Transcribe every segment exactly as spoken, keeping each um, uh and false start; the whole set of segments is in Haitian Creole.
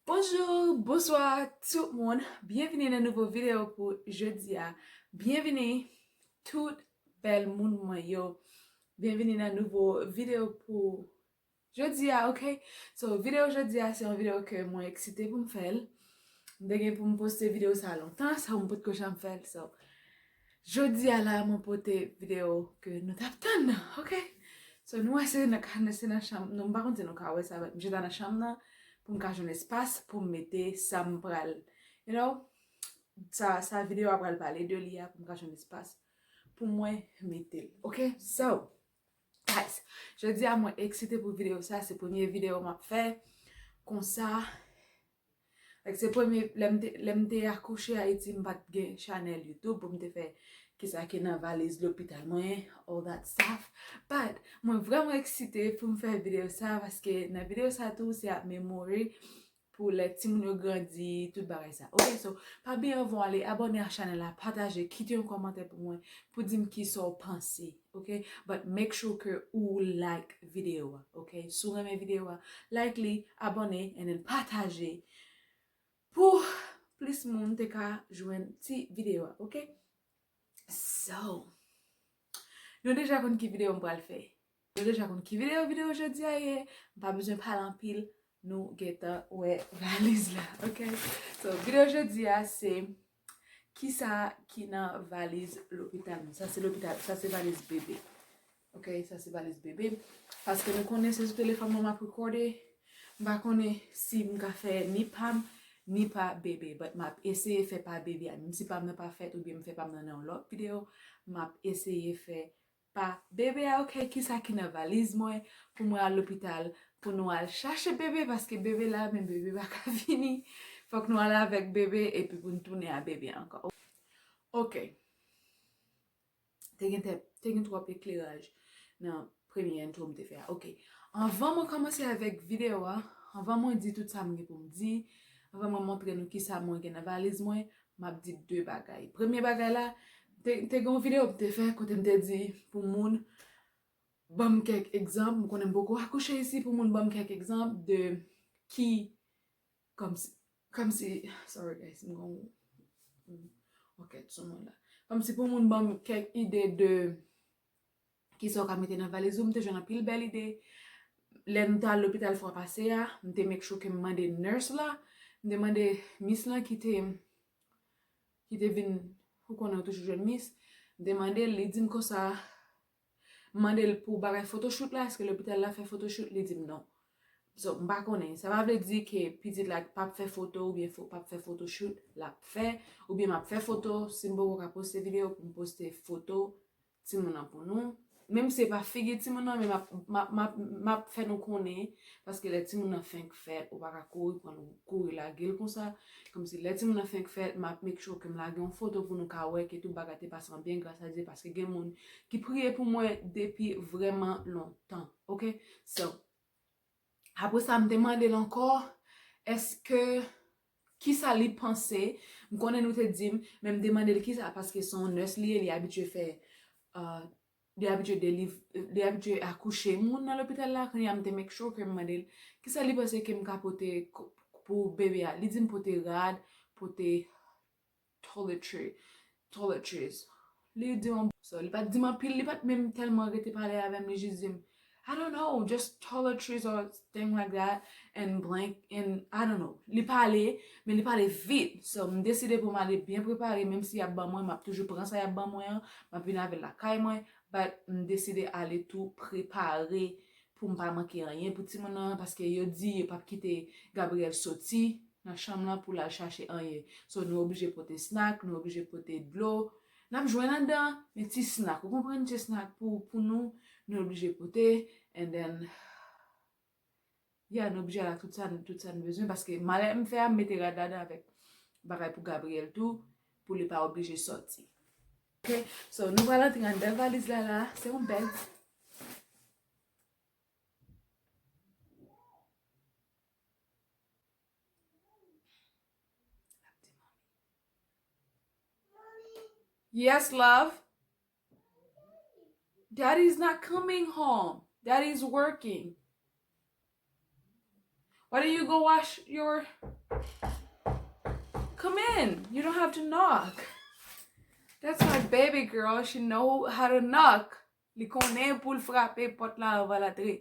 Bonjou, bonswa tout moun. Byenvini nan nouvo videyo pou jodi a. Byenvini tout bèl moun mwen yo. Byenvini nan nouvo videyo pou jodi a, ok? So, videyo jodi a, se yon videyo ke mwen eksite pou m fè l. M te gen pou m poste videyo sa lontan, sa mwen potko janm fè l. So, jodi a la, mwen pote videyo ke nou t ap tann nan, ok? So, nou wè se nan ka, se nan chanm, nou, m pa konn si nou ka wè sa, but m chita nan chanm nan pou m ka jwenn espas pou m mete sa m pral, you know, sa, sa videyo a pral pale de li a, pou m ka jwenn espas pou mwen mete l, ok? So, guys, jodi a mwen eksite pou videyo sa, se premye videyo m ap fè konsa. Like, se premye, lè m te, lè m te akouche Ayiti, m pa t gen chanèl YouTube pou m te fè kisa ki nan valiz lopital mwen, all that stuff. But, mwen vrèman eksite pou m fè videyo sa, paske nan videyo sa tou, se ap memory pou lè timoun yo grandi, tout bagay sa. Ok, so, pa bliye anvan w ale, abòne ak chanèl la, pataje, kite yon kòmantè pou mwen, pou di m kisa w panse, ok? But make sure ke ou like videyo a, ok? Si w renmen videyo a, like li, abòne, and then pataje pou plis moun te ka jwenn ti videyo a, ok? So, nou deja konn ki videyo m pral fè. Nou deja konn ki videyo, videyo jodi a ye. M pa bezwen pale anpil, nou gentan wè valiz la, ok? So, videyo jodi a se kisa ki nan valiz lopital mwen. Sa se lopital, sa se valiz bebe. Ok, sa se valiz bebe. Paske nou konnen se sou telefòn mwen m ap rekòde. M pa konnen si m ka fè ni pa m, ni pa bebe. But m ap eseye fè pa bebe a. Menm si pa m nan pa fèt oubyen m fè pa m nan nan yon lòt videyo, m ap eseye fè pa bebe a, ok? Kisa ki nan valiz mwen pou mwen al lopital, pou nou al chache bebe, paske bebe la, men bebe pa ka vini. Fòk nou al avèk bebe, epi pou n tounen a bebe ankò. Ok. Te gen tè, te gen twòp ekleraj nan premye intro m te fè a. Ok. Anvan mwen kòmanse avèk videyo a, anvan mwen di tout sa m gen pou m di, anvan mwen montre nou kisa mwen gen nan valiz mwen, m ap di de bagay. Premye bagay la, te, te gen yon videyo m te fè kote m te di pou moun ban m kèk egzanp, m konnen m poko akouche isi, pou moun ban m kèk egzanp de ki, kòmsi, kòmsi, sorry guys, m gon, ok, sou mwen la. Kòmsi pou moun ban m kèk ide de kisa w ka mete nan valiz ou, m te jwenn anpil bèl ide. Lè m te al lopital fwa pase a, m te make sure ke m mande nurse la, m te mande miss lan ki te, ki te vin, ou konnen ou toujou jwenn miss, m te mande l, li di m konsa, m mande l pou bagay photoshoot la, èske lopital la fè photoshoot, li di m non. So, m pa konnen. Sa pa vle di ke pitit la p ap fè foto oubyen fo, p ap fè photoshoot, l ap fè, oubyen m ap fè foto, si m poko ka poste videyo pou m poste foto timoun nan pou nou. Menm si se pa figi timoun nan, men m ap, m ap, m ap, m ap fè nou konnen, paske lè timoun nan fenk fèt, ou pa ka kouri pran l, kouri lage l konsa. Kòmsi lè timoun nan fenk fèt, m ap make sure ke m lage yon foto pou nou ka wè ke tout bagay te pase an byen, gras a Dye, paske gen moun ki priye pou mwen depi vrèman lontan. Ok? So, apre sa, m te mande l ankò, èske, kisa li panse, m konnen nou te di m, men m te mande l kisa, paske se yon nurse li ye, li abitye fè, uh, li abitye deliv-, li abitye akouche moun nan lopital la, kounye a m te make sure ke m mande l, kisa li panse ke m ka pote ko-, pou bebe a. Li di m pote rad, pote toiletry, toiletries. Li di yon, so, li pa t di m anpil, li pa t menm tèlman rete pale avè m, li jis di m, I don't know, just toiletries or thing like that, and blank, and I don't know. Li pale, men li pale vit. So, m deside pou m ale byen prepare, menm si y ap ban mwen, m ap toujou pran sa y ap ban mwen an, m ap vin avè l lakay mwen, but m deside ale tou prepare pou m pa manke anyen pou timoun nan, paske yo di yo p ap kite Gabriel soti nan chanm lan pou l al chache anyen. So, nou oblije pote snack, nou oblije pote dlo. N ap jwenn anndan, men ti snack, ou konprann, ti snack pou, pou nou, nou oblije pote, and then, yeah, nou oblije al ak tout sa, tout sa nou bezwen, paske malè m fè a, m mete rad ladan avèk bagay pou Gabriel tou, pou li pa oblije sòti. Ok, so, nou pral antre anndan valiz la, la, se yon bèl Yes, love. Daddy's not coming home. Daddy's working. Why don't you go wash your... Come in. You don't have to knock. That's my baby girl. She know how to knock. Li konnen pou l frape pòt la anvan l antre.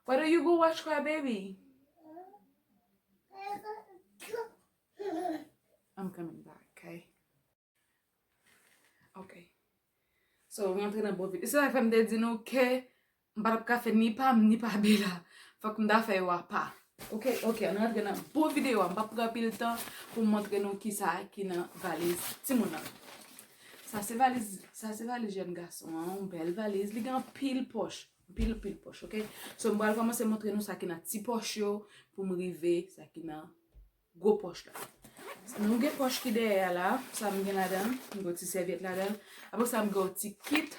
Why don't you go wash cry baby? I'm coming back, okay? Okay. So, m antre nan bon videyo. Se sa k fè m te di nou ke m pa t ap ka fè ni pa m, ni pa Bella. Fòk m ta fè yo apa. Ok, ok, ann rantre nan bon videyo a. M p ap pran anpil tan pou m montre nou kisa ki nan valiz timoun nan. Sa se valiz, sa se valiz jèn gason an, yon bèl valiz. Li gen anpil pòch, anpil, anpil pòch, ok? So, m pral kòmanse montre nou sa ki nan ti pòch yo pou m rive sa ki nan gwo pòch la. Nou gen pòch ki dèyè a la, sa m gen ladan, m gen yon ti sèvyèt ladan. Apre sa, m gen yon ti kit.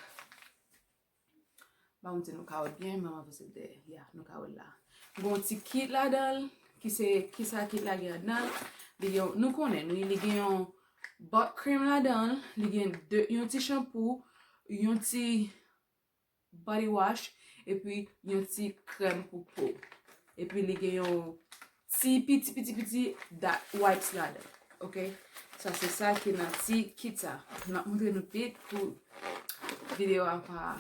Ba m di nou ka wè l byen, men m avanse l dèyè. Ya, nou ka wè l la. M gen yon ti kit ladan l, ki se, kisa kit la gen ladan l. Li gen, nou konnen, nou, li gen yon butt cream ladan l, li gen de, yon ti shampoo, yon ti body wash, epi yon ti krèm pou po. Epi li gen yon ti piti, piti, piti dot wipes ladan. Ok? Sa se sa ki nan ti kit sa. M ap montre nou vit pou videyo a pa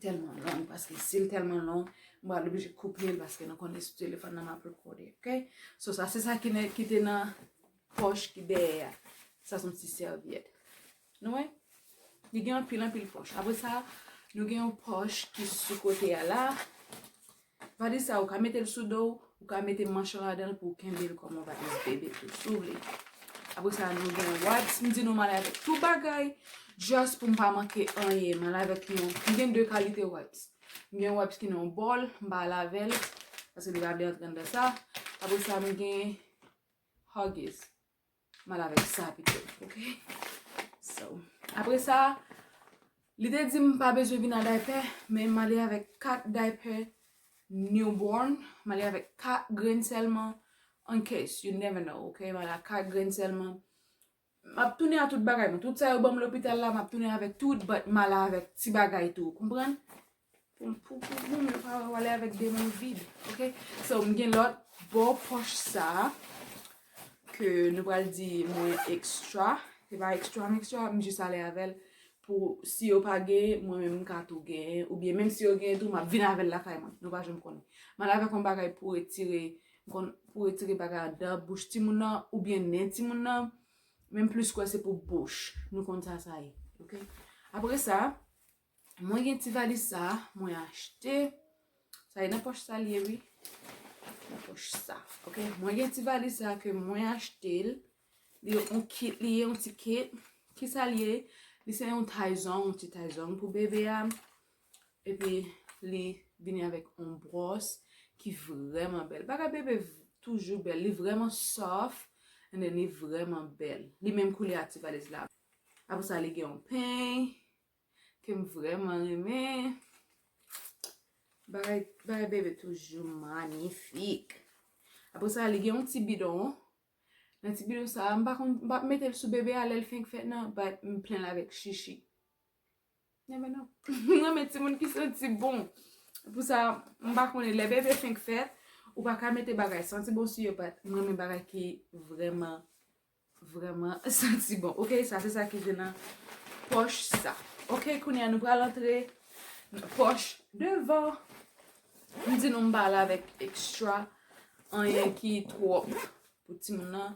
tèlman long, paske si l tèlman long, m pral oblije koupe l, paske nou konnen sou telefòn nan m ap rekòde, ok? So, sa se sa ki nan, ki te nan pòch ki dèyè a. Sa se yon ti sèvyèt. Nou wè? Li gen anpil, anpil pòch. Apre sa, nou gen yon pòch ki sou kote a la. Valiz sa, ou ka mete l sou do w, ou ka mete manch ladan l pou w kenbe l kòm yon valiz bebe tou, si w vle. Apre sa, nou gen wipes. M di nou m ale avèk tout bagay, just pou m pa manke anyen. M ale avèk yon, m gen de kalite wipes. M gen yon wipes ki nan yon bòl, m pa lave l, paske li pa vle antre anndan sa. Apre sa, m gen Huggies. M al avèk sa pito, ok? So, apre sa, li te di m pa bezwen vin a daypè, men m ale avèk kat daypè newborn. M ale avèk kat grenn sèlman, in case, you never know, ok? M ale ak kat grenn sèlman. M ap tounen a tout bagay mwen. Tout sa yo ban m lopital la, m ap tounen avèk tout, but m ale avèk ti bagay tou, ou konprann? Pou, pou, pou moun yo pa wè w ale avèk de men vid, ok? So, m gen lòt bò pòch sa, ke nou pral di mwen extra. Se pa extra, m extra, m jis ale avè l pou si yo pa gen, mwen menm m ka tou gen, oubyen menm si yo gen tou, m ap vin avè l lakay mwen. Nou pa janm konnen. M ale avèk yon bagay pou retire, m konn, pou retire bagay anndan bouch timoun nan, oubyen nen timoun nan, menm plis kwè se pou bouch. Nou konn sa sa ye, ok? Apre sa, mwen gen ti valiz sa, mwen achte. Sa e nan pòch sa l ye, wi. Nan pòch sa. Ok, mwen gen ti valiz sa ke mwen achte l. Li yon kit, li ye yon ti kit. Kisa l ye? Li se yon tayzong, yon ti tayzong pou bebe a. Epi, li vini avèk yon bwòs ki vrèman bèl. Bagay bebe v-, toujou bèl. Li vrèman soft, and then li vrèman bèl. Li menm koulè ak ti valiz la. Apre sa, li gen yon peny ke m vrèman renmen. Bagay, bagay bebe toujou manifik. Apre sa, li gen yon ti bidon. Nan ti bidon sa, m pa konn, m p ap mete l sou bebe a lè l fenk fèt nan, but m plen l avèk chichi. Never know. M renmen timoun ki santi bon. Pou sa, m pa konnen lè bebe fenk fèt, ou pa ka mete bagay santi bon sou yo, but m renmen bagay ki vrèman vrèman santi bon. Ok, sa se sa ki te nan pòch sa. Ok, kounye a nou pral antre nan pòch devan. M di nou m pa al avèk extra anyen ki twòp pou timoun nan.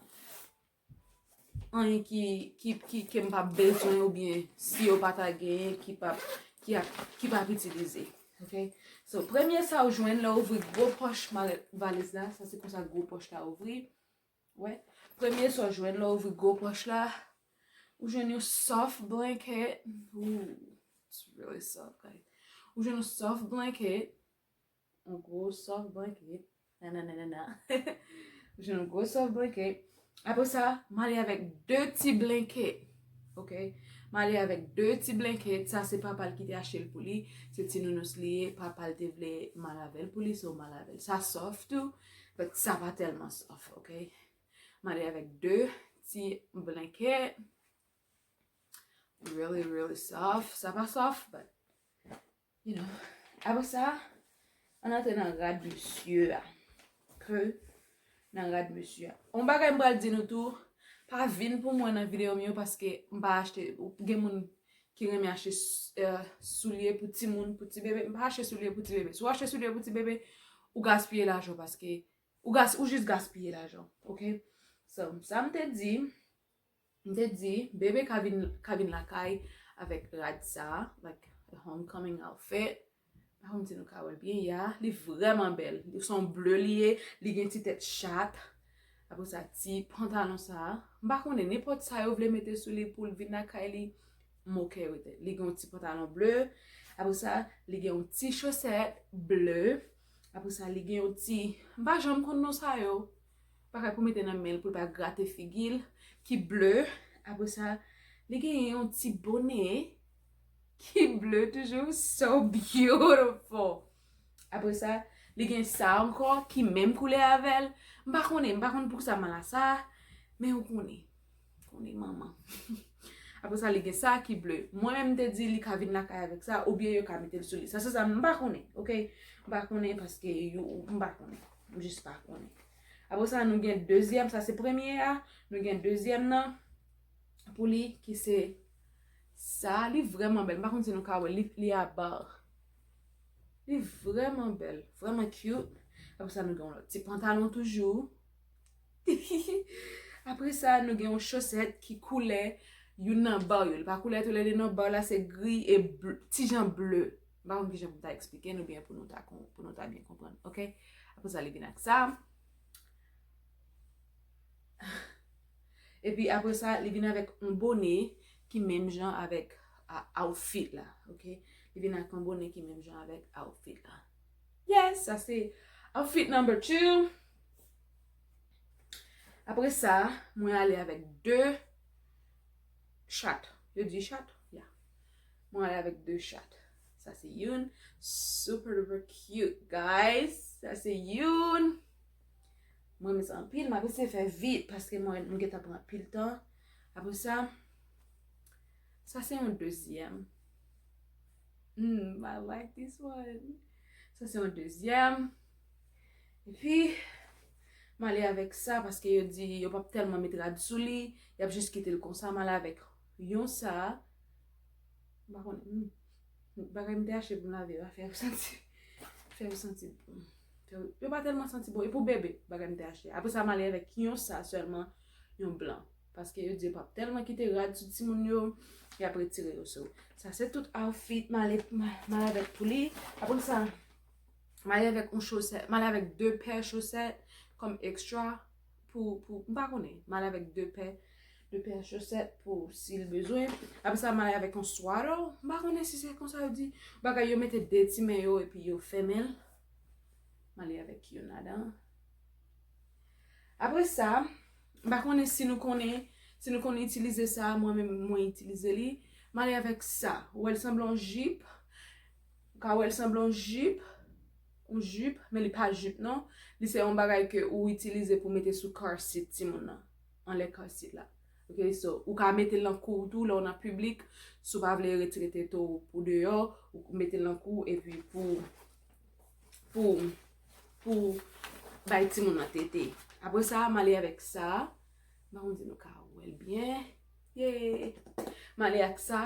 Anyen ki, ki, ki, ke m pa bezwen oubyen si yo pa ta genyen ki pa, ki ap, ki p ap itilize. Ok? So, premye sa ou jwenn lè ou ouvri gwo pòch mal-, valiz la, sa se konsa gwo pòch la ouvri. Wè, premye sa w jwenn lè w ouvri gwo pòch la, ou jwenn yon soft blanket. Ooh, it's really soft, guys. Ou jwenn yon soft blanket, yon gwo soft blanket. Nanananana. Ou jwenn yon gwo soft blanket. Apre sa, m ale avèk de ti blanket. Ok? M ale avèk de ti blanket. Sa se papa l ki te achte l pou li. Se ti nounous li ye. Papa l te vle m al avè l pou li, so m al avè l. Sa soft tou. But sa pa tèlman soft, ok? M ale avèk de ti blanket. Really, really soft. Sa pa soft, but, you know. Apre sa, ann antre nan rad mesye a. Nan rad mesye a. Yon bagay m pral di nou tou, pa vin pou mwen nan videyo m yo paske m pa achte, gen moun ki renmen achte s- eh, soulye pou timoun, pou ti bebe. M pa achte soulye pou ti bebe. Si w achte soulye pou ti bebe, ou gaspiye lajan paske ou gas ou jis gaspiye lajan, ok? So, sa m te di, m te di, bebe ka vin, ka vin lakay avèk rad sa, like a homecoming outfit. Pa konn si nou ka wè l byen, ya, li vrèman bèl. Li se yon ble li ye, li gen ti tèt chat. Apre sa, ti pantalon sa. M pa konnen, nenpòt sa yo vle mete sou li pou l vin lakay li, m ok with it. Li gen yon ti pantalon ble. Apre sa, li gen yon ti chosèt ble. Apre sa, li gen yon ti, m pa janm konn non sa yo. Bagay pou mete nan men l pou l pa grate figi l, ki ble. Apre sa, li gen yon ti bone ki ble toujou. So beautiful. Apre sa, li gen sa ankò ki menm koulè avè l. M pa konnen, m pa konn poukisa m ala sa, men ou konnen. Konnen manman. Apre sa, li gen sa ki ble. Mwen menm, m te di li ka vin lakay avèk sa, oubyen yo ka mete l sou li. Sa se sa, m pa konnen, ok? M pa konnen paske yo, m pa konnen. M jis pa konnen. Apre sa, nou gen dezyèm, sa se premye a. Nou gen dezyèm nan. Pou li, ki se sa, li vrèman bèl. M pa konn si nou ka wè, li, li a ba. Li vrèman bèl, vrèman cute. Apre sa, nou gen yon lòt ti pantalon toujou. Apre sa, nou gen yon chosèt ki koulè youn nan ba yo. Li pa koulè tou lè de nan ba la, se gri e ble, ti jan ble. M pa konn ki jan pou m ta eksplike nou byen pou nou ta, kon- pou nou ta byen konprann, ok? Apre sa, li vin ak sa. Epi apre sa, li vin avèk yon bone ki menm jan avèk a- outfit la, ok? Li vin ak yon bone ki menm jan avèk outfit la. Yes, sa se outfit number two. Apre sa, mwen ale avèk de chat. Yo di chat? Ya. Mwen ale avèk de chat. Sa se youn. Super duper cute, guys. Sa se youn. Mwen renmen sa anpil. M ap eseye fè vit paske mwen, m gentan pran anpil tan. Apre sa, sa se yon dezyèm. Hmm, I like this one. Sa se yon dezyèm. Epi, m ale avèk sa paske yo di yo p ap tèlman met rad sou li. Y ap jis kite l konsa. M ale avèk yon sa. M pa konnen. Hmm. Bagay m te achte pou m lave yo a fè yo santi, fè yo santi bon. Fè yo, yo pa tèlman santi bon. E pou bebe, bagay m te achte. Apre sa, m ale avèk yon sa sèlman, yon blan. Paske yo di yo p ap tèlman kite rad sou timoun yo, y ap retire yo. So, sa se tout outfit m ale, m ale avèk pou li. Apre sa, m ale avèk yon chosèt, m ale avèk de pè chosèt kòm extra pou, pou, m pa konnen. M ale avèk de pè, de pè chosèt pou si l bezwen. Apre sa, m ale avèk yon swaddle. M pa konnen si se konsa yo di. Bagay yo mete de ti men yo epi yo fèmen l. M ale avèk youn ladan. Apre sa, m pa konnen si nou konnen, si nou konn itilize sa, mwen menm mwen itilize li. M ale avèk sa. Ou wè l sanble yon jip. Ou ka wè l sanble yon jip. Yon jip, men li pa jip non. Li se yon bagay ke ou itilize pou mete sou car seat timoun nan. Anlè car seat la. Ok, so, ou ka mete l nan kou w tou, lè w nan piblik. Si w pa vle retire tete w pou deyò, ou mete l nan kou w epi pou, pou, pou bay timoun nan tete. Apre sa, m ale avèk sa. M pa konn si nou ka wè l byen. Yeah. M ale ak sa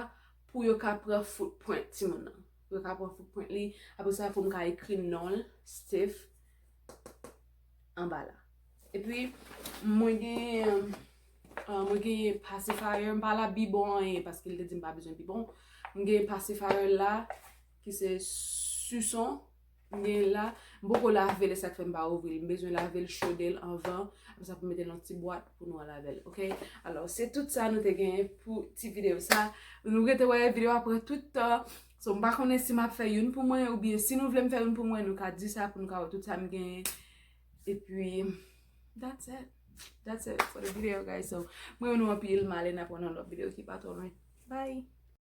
pou yo ka pran footprint timoun nan. Pou yo ka pran footprint li. Apre sa, pou m ka ekri non l, Steph, anba la. Epi, mwen gen, ah, mwen gen pacifier, m pa la bibon anyen, paske l te di m pa bezwen bibon. Mwen gen pacifier la, ki se Suson, mwen gen la. M poko lave l, e sa k fè m pa ouvri l. M bezwen lave l, chode l anvan. Apre sa, pou mete l nan ti bwat pou nou al lave l, ok? Alò, se tout sa nou te gen pou ti videyo sa. Nou rete wè videyo a pran tout tan. So, m pa konnen si m ap fè youn pou mwen, oubyen si nou vle m fè youn pou mwen, nou ka di sa pou nou ka wè tout sa m genyen. Epi, that's it. That's it for the video, guys. So, mwen renmen nou anpil, m ale n ap wè nan lòt videyo ki pa twò lwen. Bye!